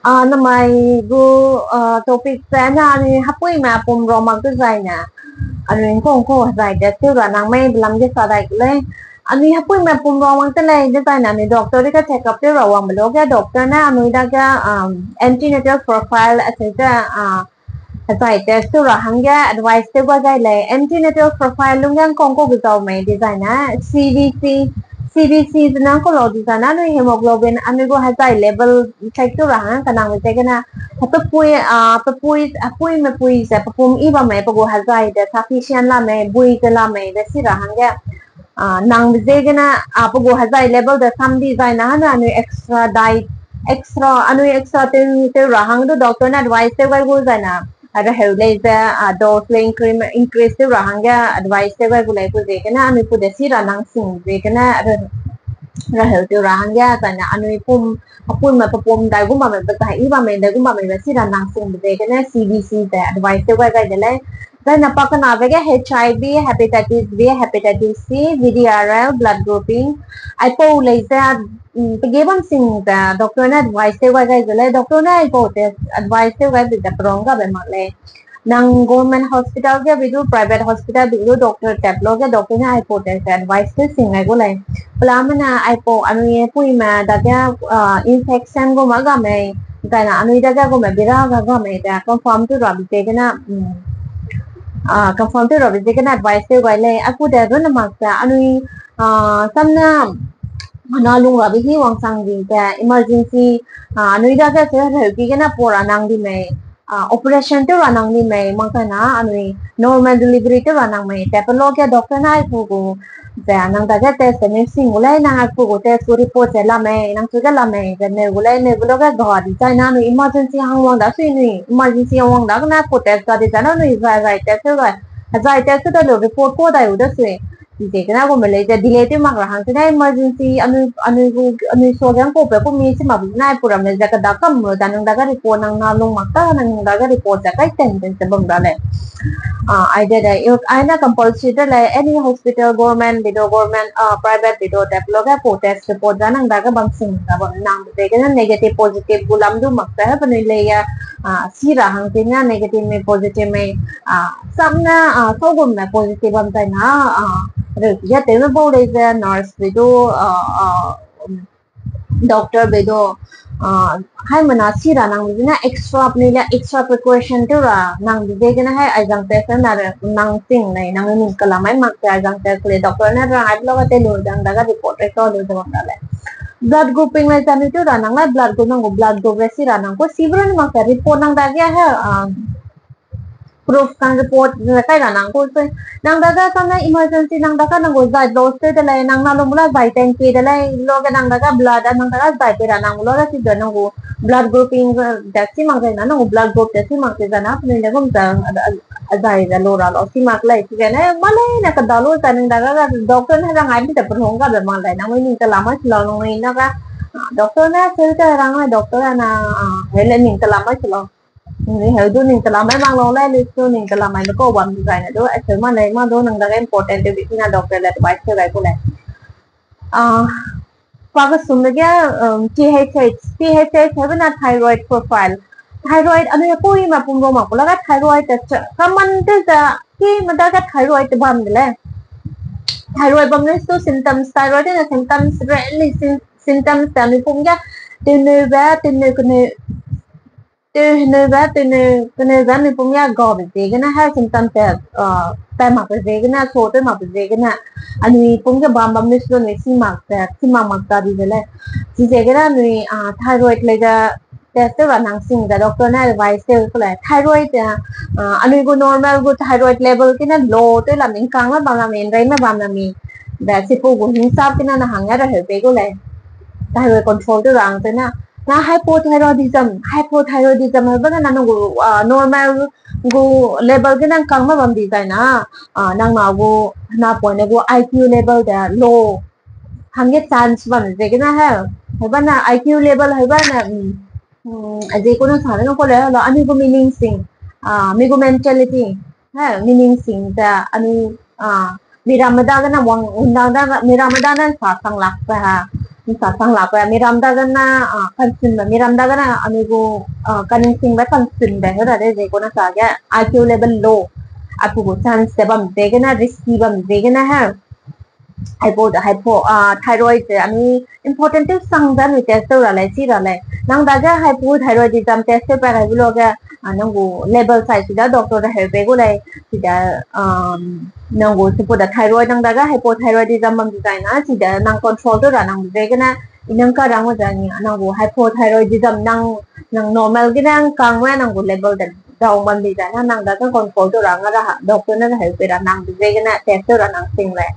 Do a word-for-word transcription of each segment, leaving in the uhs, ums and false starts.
A, namai gu, a, topic ze na anui hepuime pum rua mak dezaine, anui ngkong ko hezai test tew ra nang mei belam ge sa dai ku lei. Anui hepuime pum rua mak de lei dezaine anui doctor dege check up tew ra wangbe luge doctor ne anui dage, um, antenatal profile acheu ze, a, hezai test tew ra hangge advice tew gai gai lei. Antenatal profile lungge ngkong ko gu zau mei dezaine C B C, C B C ze nang ko lau dezaine anui hemoglobin anui gu hezai level check tew ra hangge kanangbe ziegene, hepepui, a, pepui, hepuime pui ze pepum i bam mei pe gu hezai de sufficient la mei, bui ze la mei be si ra hangge, a, nangbe ziegene, a, pe gu hezai level de sam dezaine hane anui extra diet, extra, anui extra tew, tew ra hang du doctor ne advice tew gai gu zaine, a, reheu lei ze, a, dose lei incre-, increase tew ra hangge advice tew gai gu lei pu ziegene, anui pu de si ra nang sing ziegene, re-, reheu tew ra hangge, zaine anui pum, hepuime pepum dai gu bam mei, pe zai i bam mei, dai gu bam mei be si ra nang singbe ziegene C B C ze advice tew gai gai de lei. Zaine pakenabe ge H I V, hepatitis B, hepatitis C, V D R L, blood grouping. Aipau lei ze, mm, pege bam sing ze doctor ne advice tew gai gai ze lei, doctor ne aipau test advice tew gai be ze perong gabe mak lei. Nang government hospital ge bi du, private hospital bi du, doctor tap luge doctor ne aipau test advice tew sing gai gu lei. Pelamene aipau anui puime dage, a, infection gu ma ga mei, zaine anui dage gu me bira ga ga mei de confirm tew rabe ziegene, mm, a, confirm tew rabe ziegene advice tew gai lei. Aiku de runne mak ze anui, a, samne na lung rabe hi wangsang di ze emergency, a, anui dage se reheu ki gene pa ra nang di mei, a, operation tew ra nang di mei, mak zaine anui normal delivery tew ra nang mei, tat pe luge doctor ne aiku gu ze nang dage test ze neu sing gu lei, nang aiku gu test gu report ze la mei, nang chu ge la mei ze neu gu lei, neu gu luge ga di zaine anui emergency hang wang da sui nui, emergency hang wang dagene aiku test ga di zaine anui zai zai test tew gai, zai test tew da lu report ka dai u da sui. Ziegene gu me lei ze delay tew mak ra hang zene emergency anui, anui gu, anui suage ngkau pe ku mi si mak bu zene aipu ramme ze keda kam lu da nang dage report nang na lung mak ta nang dage report ze kai ten ten ze bam ra lei. A, aide de, aine compulsory de lei, any hospital, government bi du, government, a, private bi du, tat pe luge aiku test report ze nang dage bam sing ze bam nang ziegene negative positive gu lam du mak ze he penui lei ge, a, si ra hang zene negative mei positive mei, a, samne, a, saugumme positive bam zaine, a, reu ki ge tewme bau lei ze nurse bi du, a, a, doctor bi du, a, haimena si ra nang zene extra penui le extra precaution tew ra nang ziegene hai aizang test na re nang sing lei, nang ning kela mai mak ze aizang test lei doctor ne rang ai pe luge te lu zang dage report rei ka lu ze bam ra lei. Blood grouping lei ze anui tew ra nang lei blood group nang gu blood group le si ra nang ku si bru ne mak ze report nang dage he, a, proof kan report ze kai ra nang ku sui. Nang dage samne emergency nang dage nang gu zai loss tew de lei, nang na lung la zai tank pie de lei, luge nang dage blood, a, nang dage zai pie ra nang luge si ze nang gu blood grouping, a, de si mak zaine, nang gu blood group de si mak zaine, penui le gum ze, a, a, zai ze lu ra lau si mak lei, si zaine, ma leine keda lu ze nang dage doctor ne rang ai bi ze perung gabe mak lei, nang ning kela mai si lau, nang ning dage, a, doctor ne seu ze rang ai doctor ne, a, hele ning kela mai si lau. Nui heu du ning kela mai mak lau lei, list du ning kela mai le kau bam dezaine du, acheu ma lei, ma du nang dage important tew bi sina doctor le advice tew gai ku lei. A, pa kesum dege, um, T H H, T H H heube na thyroid profile. Thyroid anui hepuime pum rua mak ku lage thyroid te common tew ze, kime dage thyroid te bam de lei. Thyroid bam lei su symptoms, thyroid ne symptoms, really sym-, symptoms te anui pum ge, tewneube, tewneu keneu, tewneube, tewneu keneube anui pum ge gabe ziegene, he symptoms te, a, tai makbe ziegene, so tew makbe ziegene, anui pum ge bam bam lei su anui si mak ze, si mak mak ta di de lei. Chiziegene anui, a, thyroid lei ze test tew ra nang sing ze doctor ne advice tew ku lei. Thyroid, a, anui gu normal gu thyroid level kene low tew la mi, ngkangme bam la mi, nreime bam la mi. Be chipau gu hingsap kene na hangge reheu pei gu lei. Thyroid control tew ra hang zene, na hypothyroidism, hypothyroidism heube gene nang gu, a, normal gu level gene ngkangme bam di zaine, a, nang na gu, napoine gu I Q level de low hangge chance bam ziegene he. Heube na I Q level heube na, mm, mm, a zi ku na sa de nang ku lei, hela anui gu meaning sing, a, mi gu mentality, he, meaning sing ze anui, a, miramme dagene wang, undang da, miramme dagene sa sang lak ze ha. Sa sang la pe, miram dagene, ah, kansun be, miram dagene, anui gu, ah, kaningsing be, kansun be, hera de ze kona sa ge, I Q level low, apu gu chance de bam de gene, risky bam de gene he. Hypo, hypo, ah, thyroid ze, anui important tew sang ze, anui test tew ra lei, chi ra lei. Nang dage hypothyroidism test tew pa gai bu lo ge, ah, nang gu level sai, sida doctor de heu pe gu lei, sida, um, nang gu suppose da thyroid nang dage hypothyroidism bam dezaina, sida nang control tew ra nang de gene, inang ka rang wa zani, nang gu hypothyroidism nang, nang normal gene kang wa nang gu level de down bam dezaina, nang dage control tew ra nga ra, doctor ne heu pe ra nang de gene test tew ra nang sing lei.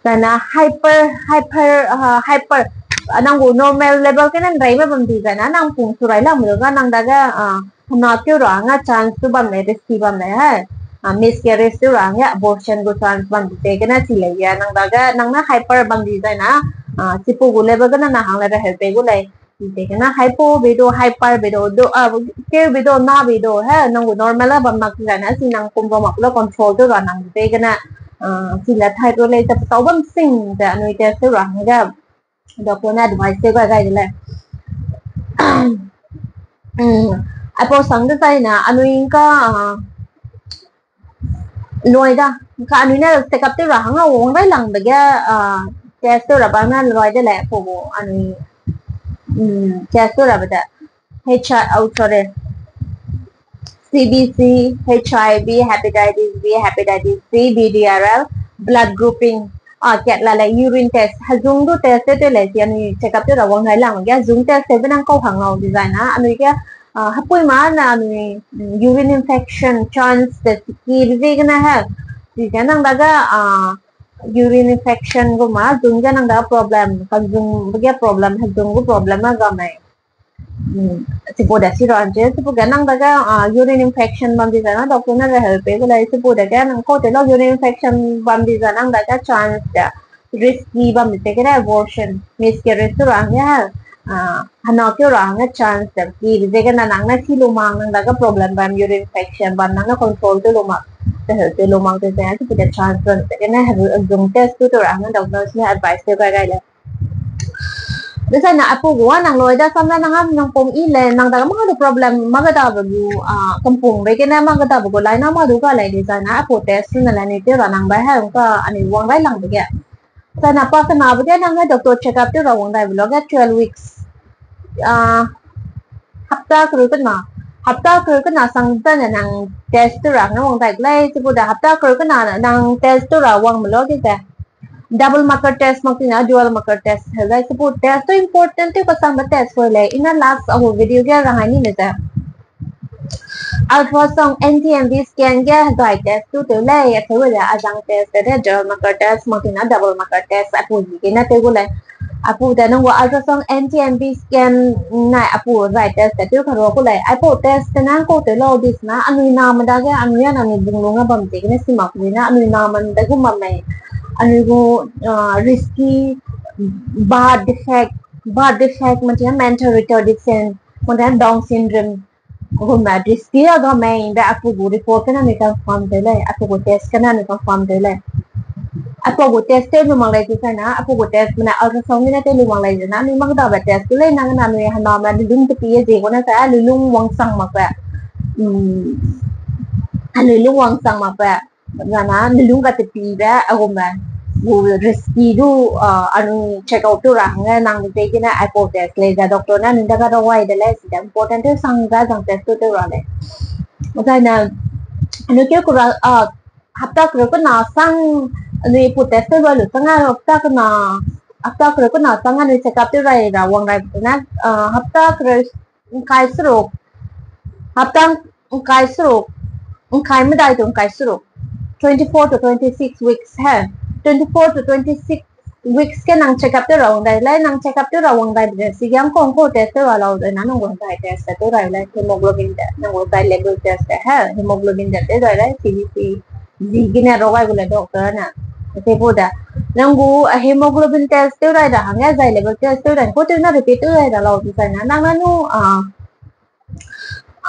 Zaina hyper, hyper, ah, hyper, ah, nang gu normal level gene nrai me bam dezaina, nang pung surai lam lu ga nang dage, ah, hena tew ra nga chance tu bam lei, risky bam lei he. Ah, miscarriage tew ra nga abortion gu chance bam de gene chi lei ya, nang dage, nang na hyper bam dezaina, ah, chipu gu level gene na hang le ra heu pe gu lei. Degene hypo be du, hyper be du, du, ah, keu be du, na be du, he, nang gu normal a bam mak zaina, si nang kum bam mak lo control tew ra nang degene, ah, si le thyroid lei ze petau bam sing ze anui test tew ra hangge, doctor ne advice tew gai gai de lei. Mm, aipau sang dezaina, anui ka, ah, loi da, ka anui ne check up tew ra hangge wang rai lang dege, ah, test tew ra bang ne loi de lei, aipau gu anui, mm, test tew ra be de. H I, oh, sorry. C B C, H I V, hepatitis B, hepatitis C, B D R L, blood grouping, ah, kat la lei urine test, hezung du test tew tew lei, si anui check up tew ra wang rai lang ge, hezung test tew be nang kau hang lau dezaina, anui ge, ah, hapui ma na anui, mm, urine infection chance de ki be ziegene he. Dege nang dage, ah, urine infection gu ma, zung ge nang dage problem, hezung ge problem, hezung gu problem a ga mei. Mm, chipu de si ra nche, chipu ge nang dage, ah, urine infection bam dezaina, doctor ne reheu pe gu lei, chipu dege nang kau tew lau urine infection bam dezaina, nang dage chance de risky bam de gene abortion, miscarriage tew ra hangge, ah, hena tew ra hangge chance de ki be ziegene nang ne si lu mak, nang dage problem bam, urine infection bam, nang ne control tew lu mak, reheu tew lu mak de ze, chipu de chance bam de gene, hezung test tew tew ra hangge doctors ne advice tew gai gai lei. Dezaina aipau gu a nang loi da sam na nang a nang pum i le, nang dage mâ du problem, mâ gadabe gu, ah, kampung be gene mâ gadabe gu lai na mâ du ga lei dezaina aipau test ne le anui tew ra nang bai he ka anui wang rai lang be ge. Zaina pa kenabe ge nang ne doctor check up tew ra wang dai be lo ge twelve weeks. Ah, hapta kereu kena, hapta kereu kena sang zaine nang test tew ra ne wang dai gu lei, chipu de hapta kereu kena nang test tew ra wang me lo ge ze. Double marker test mak tina dual marker test he zai, chipu test tew important tew kasangbe test hoi lei, ina last a gu video ge rang ai ni me ze. Ultrasound N T M V scan ge zai test tew tew lei, acheu ze azang test de dual marker test mak tina double marker test aipau zi gene tew gu lei. Aipau de nang gu ultrasound N T M V scan nai aipau zai test de tew karo gu lei. Aipau test de nang kau tew lau dis na anui name dage anui a nanui bunglung a bam ziegene si mak gu na anui name de gu bam mei. Anui gu, ah, risky birth defect, birth defect mak tina mental retardation, mak tina Down syndrome, gu ma risky a ga mei be aipau gu report kena anui confirm tew lei, aipau gu test kena anui confirm tew lei. Aipau gu test tew lu mak lei dezaina, aipau gu test mena ultrasound gene tew lu mak lei zena, anui mâ gadabe test tew lei nang na anui hename lulung tepi e ziegene sa, lulung wangsang mak be. Hmm. Lulung wangsang mak be. Zana lulung katepi be, agume gu risky du, ah, anui check out tew ra hangge nang de ziegene aipau test lei ze doctor ne anui dage rawai de lei, sida important tew sang ga zang test tew tew ra lei. Zaina, anui keu kura, ah, hapta kereu kena sang, anui pu test tew ra lu sang a, hapta kena, hapta kereu kena sang anui check up tew rai ra wang rai na, ah, hapta kereu ngkai seruk, hapta ngkai seruk, ngkai medai to ngkai seruk, twenty-four to twenty-six weeks he, twenty-four to twenty-six weeks ge nang check up tew ra wang dai lei, nang check up tew ra wang dai be, sigiang kong ko test tew ra lau de na, nang gu zai test tew ra lei, hemoglobin de, nang gu zai level test de he, hemoglobin de tew ra lei, C B C, zi gene rawai gu lei doctor ne. Tepu de, nang gu, ah, hemoglobin test tew rai da hangge zai level test tew rai, ko tew na repeat tew rai da lau dezaina, nang na nu, ah,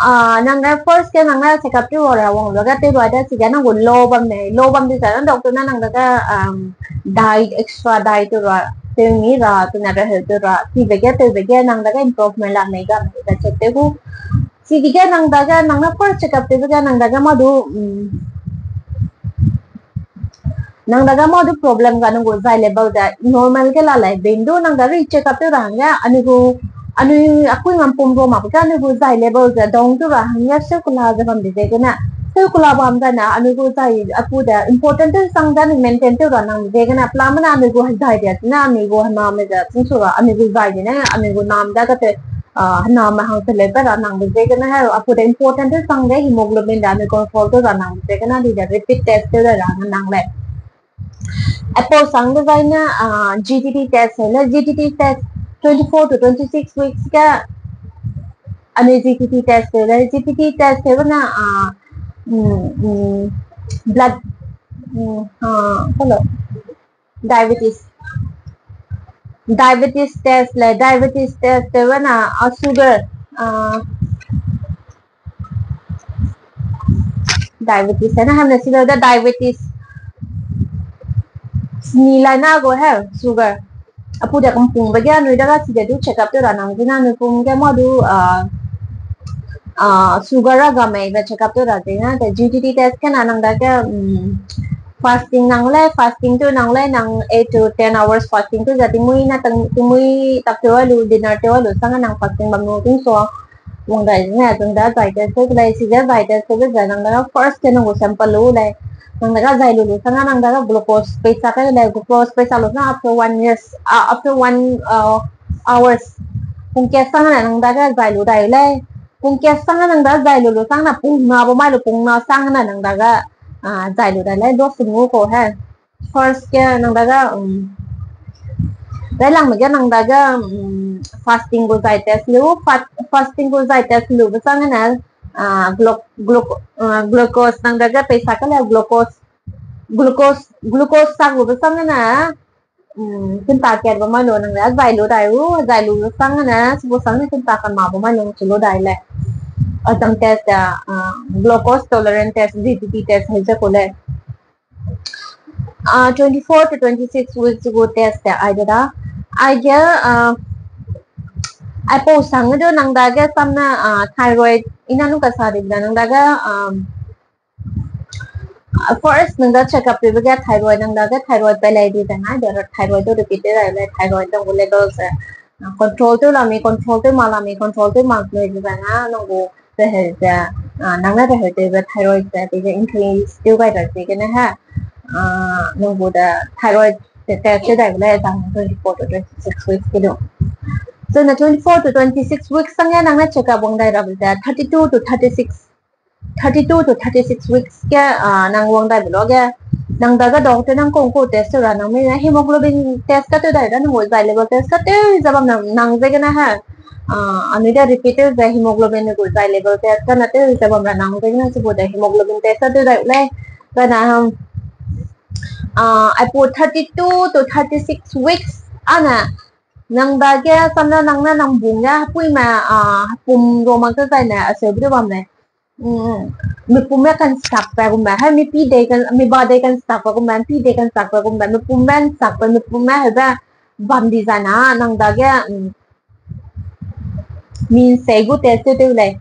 ah, nang na first ge nang na check up tew ra wang lu ge tew ra da, siga nang gu low bam mei, low bam dezaina doctor ne nang dage, um, diet, extra diet tew ra, tew mi ra, tena reheu tew ra, chibe ge tewbe ge nang dage improvement la mei ga mei ga check tew gu. Chibe ge nang dage nang ne first check up tewbe ge nang dage ma du, mm, nang dage ma du problem ga nang gu zai level de normal ge la lai ben du nang dage check up tew ra hangge anui gu, anui akui ngam pum ro ma pe ge anui gu zai level ze down tew ra hangge seu kela ze bam de ziegene, seu kela bam zai na anui gu zai apu de important tew sang ze anui maintain tew ra nang de ziegene, pela mena anui gu hezai de zene anui gu hename ze chingchu ra anui gu zai de ne anui gu nam dage te, ah, hename hang teleu pe ra nang de ziegene he, apu de important tew sang de hemoglobin de anui control tew ra nang de ziegene di de repeat test tew ra nang lei. Apau sang dezaine, ah, G T T test hele, G T T test twenty four to twenty six weeks ge anui G T T test hele, G T T test hele na, ah, mm, mm, blood, mm, ah, hello, diabetes, diabetes test le, diabetes test hele na, ah, sugar, ah, diabetes, na hamna sugar da diabetes. Sini lai na gu he, sugar. Apu de kampungbe ge anui dage chide du check up tew ra nang zene anui pum ge ma du, ah, ah, sugar ra ga mei be check up tew ra zene, te G T T test kena nang dage, mm, fasting nang lei, fasting tew nang lei, nang eight to ten hours fasting tew ze tingmui na tang, tingmui tak tew a lu, dinner tew a lu, sang nang fasting bam lu, ting so. Wang dai ne, zung da zai test tew lei, si ze zai test tew ze nang da first ke nang gu sample lu lei. Nang da zai lu lu, sang nang da glucose pei sa kai lei, glucose pei sa lu sang after one years, ah, after one, uh, hours. Pung ke sang nang da zai lu dai lei. Pung ke sang nang da zai lu lu, sang na pung na bo mai lu pung na sang na nang da, ah, zai lu dai lei, do sunu ko he. First ke nang dage, um, railangme ge nang dage, um, fasting gu zai test lu, fast, fasting gu zai test lu be sang ne, ah, gluc-, gluc-, ah, glucose nang dage pei sa kai lei glucose, glucose, glucose sang lu be sang ne, um, kinta kat ba mai lu nang dage zai lu dai u, zai lu be sang ne, sibu sang ne kinta kan ma ba mai lu chu lu dai lei. Azang test, ah, glucose tolerance test, G T T test, hei ze ku lei. Ah, twenty four to twenty six weeks gu test te ai de da. Aige, ah, aipau sang du nang dage samna, ah, thyroid, ina nu ka sa di da nang dage, um, ah, first nang da check up tewbe ge thyroid nang dage thyroid pe lei di da na, de thyroid du repeat te lei, thyroid dong gu level se, ah, control tew la mi, control tew ma la mi, control tew ma lei di da na, nang gu reheu ze, ah, nang ne reheu tewbe thyroid ze, pe ze increase tew gai ra ziegene he, ah, nang gu de thyroid ze test tew dai gu lei, zang twenty four to twenty six weeks ke lu. So na twenty four to twenty six weeks sang ge nang ne check up wang dai ra ze, thirty two to thirty six, thirty two to thirty six weeks ke, ah, nang wang dai be lo ge, nang dage doctor nang kong ko test tew ra nang mi ne hemoglobin test ka tew dai da nang gu zai level test ka tew ze bam nang, nang ziegene he, ah, anui de repeat tew ze hemoglobin gu zai level test ka na tew ze bam ra nang ziegene sibu de hemoglobin test ka tew dai lei. Ka na, um, ah, aipau thirty two to thirty six weeks, ana, nang dage samna nang ne nang bung ge, puime, ah, pum ro mak te zai ne, a seu bide bam lei. Mm, mi pumme kan sak pe gum be, he mi pi de kan, mi ba de kan sak pe gum be, pi de kan sak pe gum be, mi pumme kan sak pe, mi pumme he be bam di zai na, nang dage, mm, min sei gu test tew tew lei.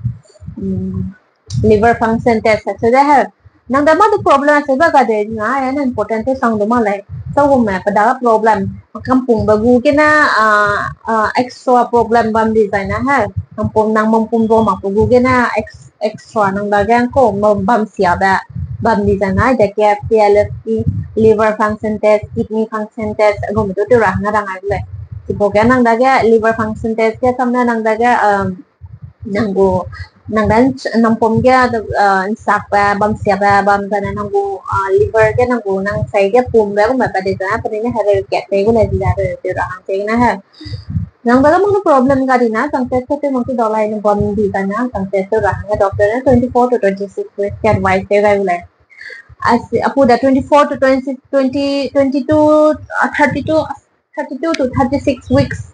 Mm, liver function test a se de he. Nang da ma du problem a se ba ga de na, ya na important te sang du ma lei. Sa gum me, pa da problem, kampungbe gu gene, ah, ah, extra problem bam di zai na he. Kampung nang mampum ro mak pe gu gene ex-, extra nang dage ko ma bam sia be, bam di zai na, de ke P L F T, liver function test, kidney function test, agum du tew ra hang rang ai lei. Sibo ge nang dage liver function test ge samna nang dage, um, nang gu, nang dan ch-, nang pum ge, ah, nsakbe, bam siabe, bam zane nang gu, ah, liver ge nang gu, nang sei ge pumbe, gum be pa de zane, pa de ne hare kat pe gu le zi zare, tew ra hang te ne he. Nang dage mung problem ga di na, sang test tew mung ki dau lai ne bam di zane, sang test tew ra hang doctor ne twenty four to twenty six weeks ke advice tew gai gu lei. As, apu da twenty four to twenty, twenty, twenty two, ah, thirty two, thirty two to thirty six weeks.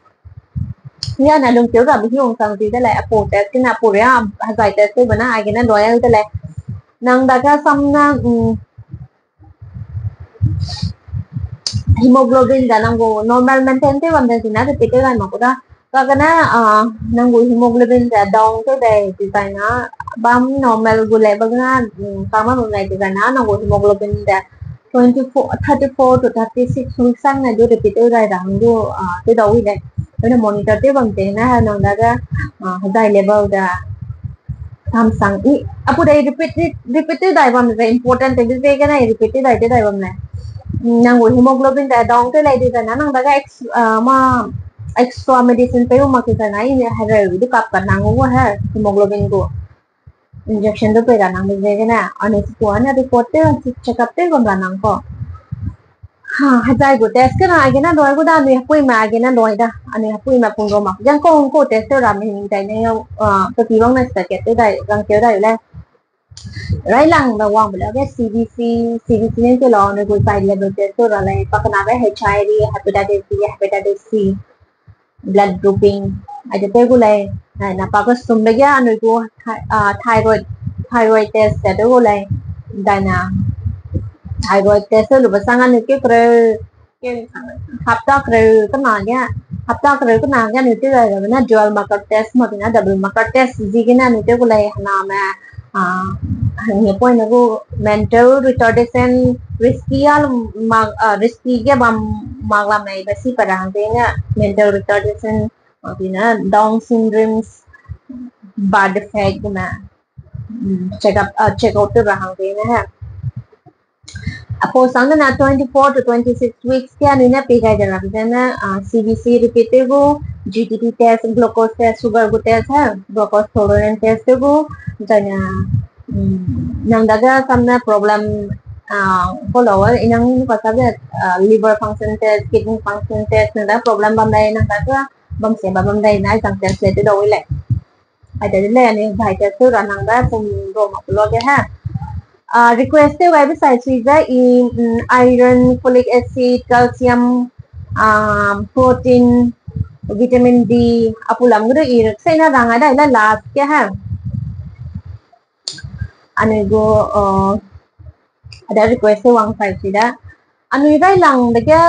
Ya na lung tew ra bi hiong sang di de lei, apu test kina apu ria, hazai test tew bana, ai gene loyal de lei. Nang dage samna, mm, hemoglobin da nang gu normal maintain tew bam da zina repeat tew dai mak ku da. Kakane, ah, nang gu hemoglobin da down tew dai design na bam normal gu level na, mm, kama bam lai design na nang gu hemoglobin da twenty-four, thirty-four to thirty-six wi sang na du repeat tew dai da hang du, ah, tew da wi le. Ene monitor tew bam te na ha nang da ga, ah, hezai level da tam sang i, apu dai repeat, repeat tew dai bam le important te, dei gene repeat tew dai, tew dai bam le. Mm, nang gu hemoglobin da down tew lai design na nang da ga ex-, ah, ma extra medicine pei u mak design na i ne hereu du kap ka nang u he hemoglobin gu injection du pei ra nang dei gene, ane si tua ne report tew, si check up tew bam ra nang ko. Ha, hezai gu test kena agena loi gu da, anui hapui ma agena loi da, anui hapui ma pung ro mak. Yang ko ko test tew ra me hing dai ne, ah, pe pi bang ne sa ke tew dai, rang tew dai le. Railang da wang bela ge C B C, C B C ne ke lo, anui gu side level test tew ra lei, pakena be H I V, hepatitis B, hepatitis C, blood grouping, aide tew gu lei, na pa kesum be ge anui gu thi-, ah, thyroid, thyroid test tew gu lei, dai na thyroid test tew lu be sang anui ke kereu, ke hapta kereu kena ge, hapta kereu kena ge anui tew dai ra be na dual marker test mak tina double marker test zi gene anui tew gu lei, hena me, ah, hangge point na gu mental retardation, risky a mak, ah, risky ge bam mak la mei be si pa ra hangge ne mental retardation, mak tina Down syndrome, birth defect me, mm, check up, ah, check out tew ra hangge ne he. Apau sang na twenty-four to twenty-six weeks ke anui ne pei gai de ra be zene, ah, C B C repeat tew gu, G T T test, glucose test, sugar gu test he, glucose tolerance test tew gu, zai na, mm, nang dage sam ne problem, ah, ko lau, inang ka sa de, ah, liver function test, kidney function test, nang da problem bam dai, nang da ka bam se bam dai, na zang test le tew da wi lei. Aide de lei, anui zai test tew ra nang da pum ro mak ku lo ge he. Ah, request tew gai be sai sui ze i, mm, iron, folic acid, calcium, ah, protein, vitamin D, apu lam ge du i rek sai na rang a dai la last ge he. Anui gu, ah, ada request tew wang sai sui da. Anui railang dege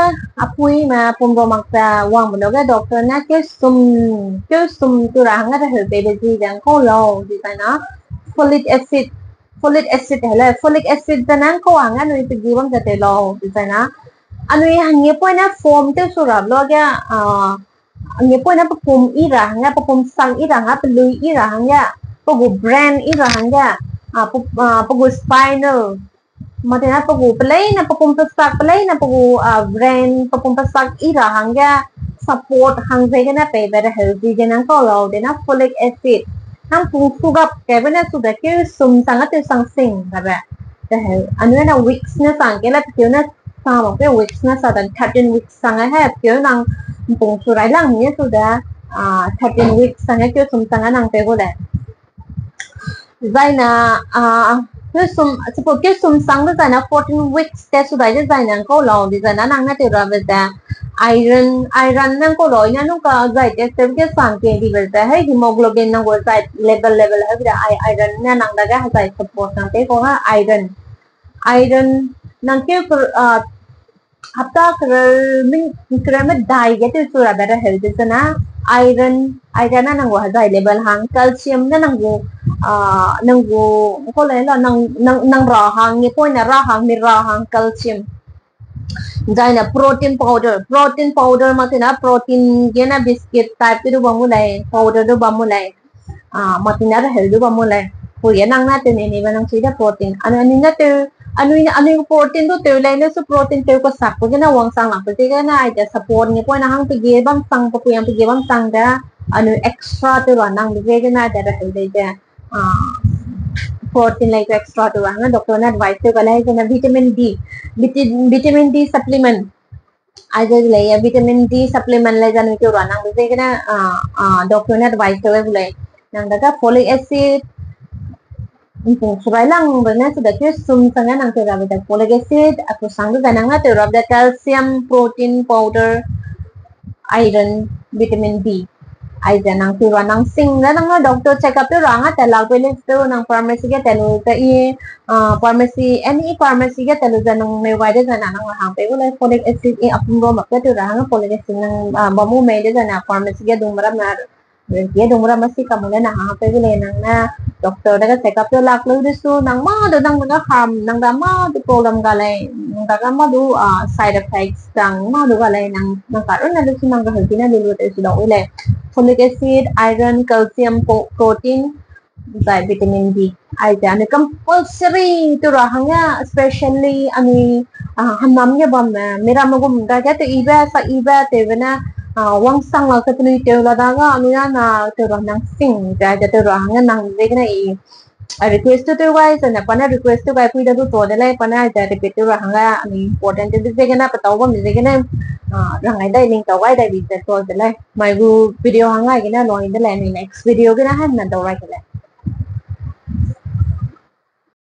apui me pum ro mak ze wang me lo ge doctor ne kesum, kesum tu ra hangge reheu pei be zi ze ngkau lau, design na folic acid, folic acid hele, folic acid ze ne ngkau hangge anui pe gi bam ze tew lau, design na. Anui hangge point ne form tew su ra lo ge, ah, hangge point ne pe pum i ra hangge, pe pum sang i ra hangge, pe lui i ra hangge, pe gu brain i ra hangge, ah, pe, ah, pe gu spinal, mak tina pe gu pe leine, pe pum pe sak pe leine, pe gu, ah, brain, pe pum pe sak i ra hangge, support hang ze gene pei be reheu zi ze nang kau lau de na folic acid. Nang pung su gap kebe ne su de kesum sang a tew sang sing kebe. Reheu, anui ne weeks ne sang ke le pe keu ne sa mak pe weeks ne sa dan thirteen weeks sang a he, pe keu nang pung su railang ne su de, ah, thirteen weeks sang a kesum sang a nang pe gu le. Zai na, ah, kesum, suppose kesum sang de zai na fourteen weeks te su dai de zai na ngkau lau de zai na nang ne tew ra be ze iron, iron nang kau lau, i ne nung ka zai test tew ge sang ke di be ze, hei hemoglobin nang gu zai level, level hebe de i-, iron ne nang dage hezai support nang tew kau ha iron. Iron nang keu, ah, hapta kereu min, kereu medai ge tew su ra be reheu de zena, iron, iron ne nang gu hezai level hang, calcium ne nang gu, ah, nang gu, ko le la nang, nang, nang ra hang, nge point ne ra hang, mi ra hang, calcium. Zai na protein powder, protein powder mak tina protein ge na biscuit type ke du bam mu lei, powder du bam mu lei. Ah, mak tina reheu du bam mu lei. Pui ge nang na tew ne ne ba nang sui de protein. Anui, anui ne tew, anui, anui protein du tew lei ne su protein tew kasak pe ge na wang sang lak pe ge na ai de support nge point na hang pe ge bam sang, pe pui hang pe ge bam sang de, anui extra tew ra nang pe ge na de reheu lei de. Ah, protein lei extra tew ra hang doctor ne advice tew ga lei ze na vitamin D, vitamin D supplement. Aize lei vitamin D supplement lei ze anui tew ra nang de ziegene, ah, ah, doctor ne advice tew gu lei. Nang dage folic acid, mpung surai lang be ne su de kesum sang a nang tew rabe de folic acid, a kesang de ze nang ne tew rabe de calcium, protein powder, iron, vitamin D. Aize nang tew ra nang sing ze nang ne doctor checkup tew ra hangge tat lak pei lei su nang pharmacy ge tat lu ze i, ah, pharmacy, any pharmacy ge tat lu ze nang neu gai de zai na nang ra hang pei gu lei folic acid i apum ro mak ge tew ra hangge folic acid nang, ah, bam u mei de zai na pharmacy ge dung ram na, ge dung ram ma si kam u le na hang pei gu lei nang ne doctor dage checkup tew lak lu de su nang mâ du nang dage harm, nang da mâ du problem ga lei, nang dage mâ du, ah, side effects chang mâ du ga lei nang, nang karunne lu su nang ga healthy ne lu lu tew su dau wi lei. Folic acid, iron, calcium, po-, protein, zai vitamin D. Aize anui compulsory tew ra hangge, especially anui, ah, hanam ge bamme, miramme gum dage tew ibe, sa ibe, tewbe ne, ah, wangsang lak ze penui tew la dage, anui a na tew ra nang sing, ze aize tew ra hangge nang ziegene i, ah, request tew tew gai, zene pa ne request tew gai pui da du ta de lei, pa ne aize repeat tew ra hangge anui important tewbe ziegene, petau bamme ziegene, ah, rang gai dai, ning tau gai dai bi ze ta de lei. Mai gu video hangge gene loi de lei, anui next video gene haimena dau rai de lei.